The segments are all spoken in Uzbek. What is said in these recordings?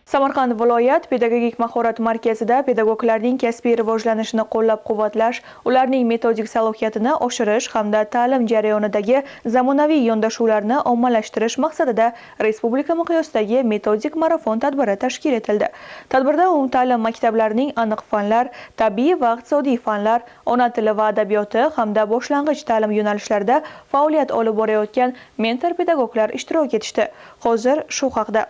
Samarqand viloyat pedagogik mahorat markazida pedagoglarning kasbiy rivojlanishini qo'llab-quvvatlash, ularning metodik salohiyatini oshirish hamda ta'lim jarayonidagi zamonaviy yondashuvlarni ommalashtirish maqsadida respublika miqyosidagi metodik marafon tadbiri tashkil etildi. Tadbirda umumta'lim maktablarining aniq fanlar, tabiiy va iqtisodiy fanlar, ona tili va adabiyoti hamda boshlang'ich ta'lim yo'nalishlarida faoliyat olib borayotgan mentor pedagoglar ishtirok etishdi. Hozir shu haqida.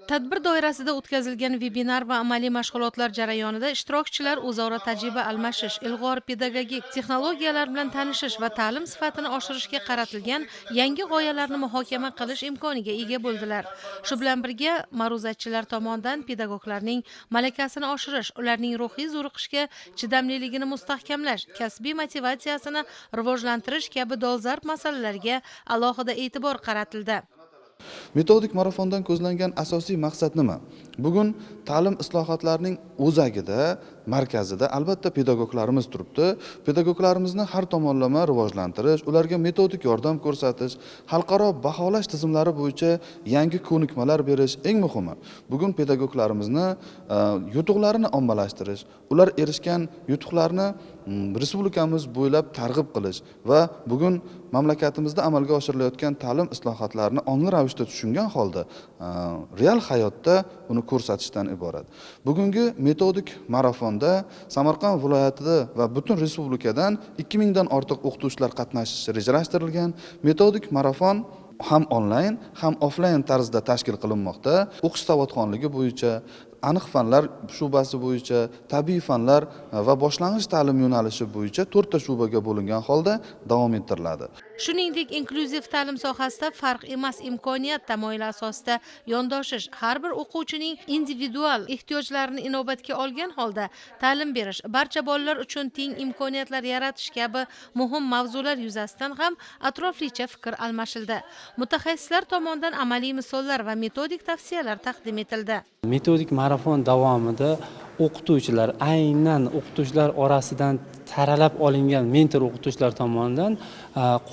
Tadbir doirasida o'tkazilgan vebinar va amaliy mashg'ulotlar jarayonida ishtirokchilar o'zaro tajriba almashish, ilg'or pedagogik texnologiyalar bilan tanishish va ta'lim sifatini oshirishga qaratilgan yangi g'oyalarni muhokama qilish imkoniga ega bo'ldilar. Shu bilan birga, ma'ruzachilar tomonidan pedagoglarning malakasini oshirish, ularning ruhiy zo'riqishga chidamliligini mustahkamlash, kasbiy motivatsiyasini rivojlantirish kabi dolzarb masalalarga alohida e'tibor qaratildi. Metodik marafondan ko'zlangan asosiy maqsad nima? Bugun ta'lim islohotlarining o'zagida, markazida albatta pedagoglarimiz turibdi. Pedagoglarimizni har tomonlama rivojlantirish, ularga metodik yordam ko'rsatish, xalqaro baholash tizimlari bo'yicha yangi ko'nikmalar berish, eng muhimi, bugun pedagoglarimizni yutuqlarini ommalashtirish, ular erishgan yutuqlarni respublikamiz bo'ylab targ'ib qilish va bugun mamlakatimizda amalga oshirilayotgan ta'lim islohotlarini ongli ravishda tushungan holda real hayotda uni ko'rsatishdan iborat. Bugungi metodik marafonda Samarqand viloyatida va butun respublikadan 2000 dan ortiq o'qituvchilar qatnashishi rejalashtirilgan. Metodik marafon ham onlayn, ham offlayn tarzda tashkil qilinmoqda. O'qish savodxonligi bo'yicha, aniq fanlar shu'basi bo'yicha, tabiiy fanlar va boshlang'ich ta'lim yo'nalishi bo'yicha to'rtta shu'baga bo'lingan holda davom ettiriladi. Shuningdek, inklyuziv ta'lim sohasida farq emas, imkoniyat tamoyili asosida yondoshish, har bir o'quvchining individual ehtiyojlarini inobatga olgan holda ta'lim berish, barcha bolalar uchun teng imkoniyatlar yaratish kabi muhim mavzular yuzasidan ham atroflicha fikr almashildi. Mutaxassislar tomonidan amaliy misollar va metodik tavsiyalar taqdim etildi. Metodik marafon davomida o'qituvchilar, aynan o'qituvchilar orasidan saralab olingan mentor o'qituvchilar tomonidan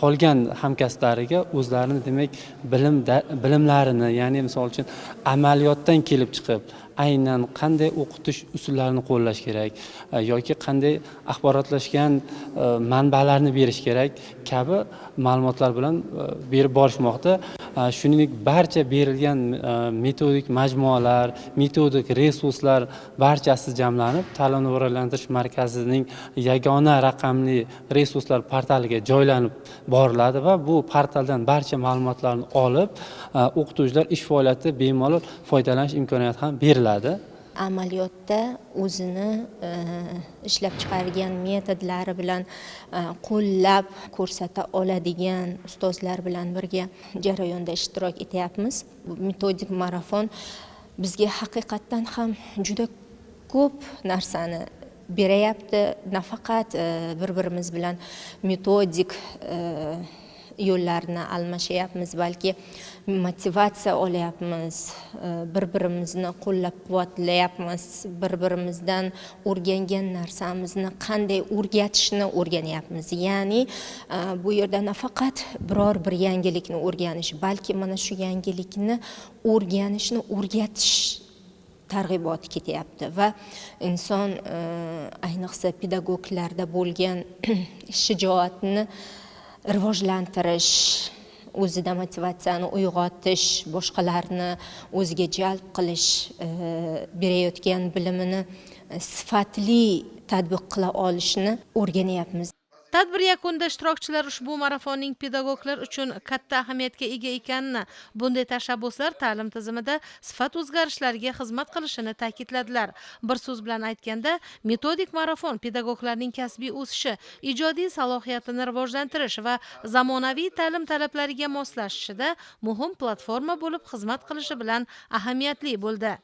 qolgan hamkasblariga o'zlarini, demak, bilimlarini, ya'ni misol uchun, amaliyotdan kelib chiqib aynan qanday o'qitish usullarini qo'llash kerak yoki qanday axborotlashgan manbalarni berish kerak kabi ma'lumotlar bilan berib borishmoqda. Shuningdek, barcha berilgan metodik majmualar, metodik resurslar barchasi jamlanib, ta'limni rivojlantirish markazining yagona raqamli resurslar portaliga joylanib boriladi va bu portaldan barcha ma'lumotlarni olib, o'qituvchilar ish faoliyatida bemalol foydalanish imkoniyati ham beriladi. Amaliyotda o'zini ishlab chiqargan metodlari bilan qo'llab ko'rsata oladigan ustozlar bilan birga jarayonda ishtirok etyapmiz. Bu metodik marafon bizga haqiqatdan ham juda ko'p narsani berayapti. Nafaqat bir birimiz bilan metodik yo'llarni almashyapmiz, balki motivatsiya olyapmiz, bir birimizni qo'llab quvvatlayapmiz, bir birimizdan o'rgangan narsamizni qanday o'rgatishni o'rganyapmiz. Ya'ni bu yerda nafaqat biror bir yangilikni o'rganish, balki mana shu yangilikni o'rganishni o'rgatish targ'iboti ketyapti va inson, ayniqsa pedagoglarda bo'lgan shijoatni rivojlantirish, o'zida motivatsiyani uyg'otish, boshqalarni o'ziga jalb qilish, berayotgan bilimini sifatli tatbiq qila olishni o'rganyapmiz. Tadbir yakunida ishtirokchilar ushbu marafonning pedagoglar uchun katta ahamiyatga ega ekanini, bunday tashabbuslar ta'lim tizimida sifat o'zgarishlariga xizmat qilishini ta'kidladilar. Bir so'z bilan aytganda, metodik marafon pedagoglarning kasbiy o'sishi, ijodiy salohiyatini rivojlantirish va zamonaviy ta'lim talablariga moslashishida muhim platforma bo'lib xizmat qilishi bilan ahamiyatli bo'ldi.